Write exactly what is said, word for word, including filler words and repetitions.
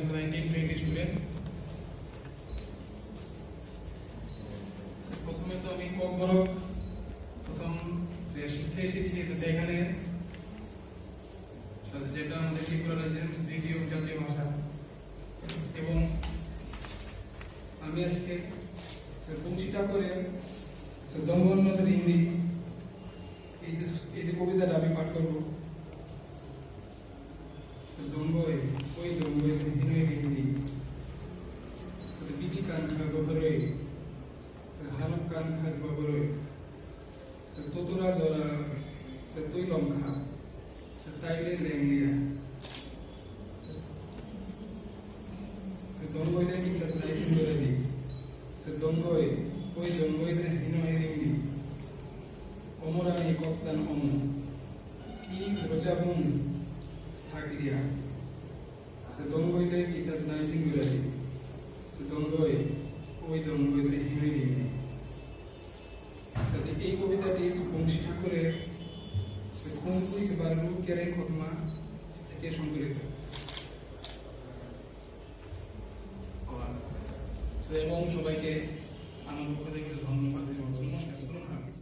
nineteen twenty student. প্রথমে তো আমি ককবরক প্রথম যে শিক্ষা এসেছি, এটা সেখানে, যেটা আমাদের ত্রিপুরা রাজ্যের দ্বিতীয় জাতীয় ভাষা। এবং আমি আজকে বংশী ঠাকুরের দঙ্গন নজর হিন্দি এই যে, এই যে কবিতাটা আমি পাঠ করব। Dongoi, oi dongoi, hinoi hindi. Bidi kan kha gohoroi, hanok kan kha gohoroi. Totora jora, tui lom kha, taire lenglia. Dongoi le kisa snai singoradi. Dongoi, oi dongoi, hinoi hindi. Omorani koktan omo. Ki rochabung thaklia. Dongoi le kisa snai singoradi. Dongoi, oi dongoi, hinoi hindi. যাতে এই কবিতাটি বংশী ঠাকুরের খুমকুই বারলু কেরেং খতমা থেকে সংকলিত। তো এবং সবাইকে আমার পক্ষ থেকে ধন্যবাদ এবং অভিনন্দন।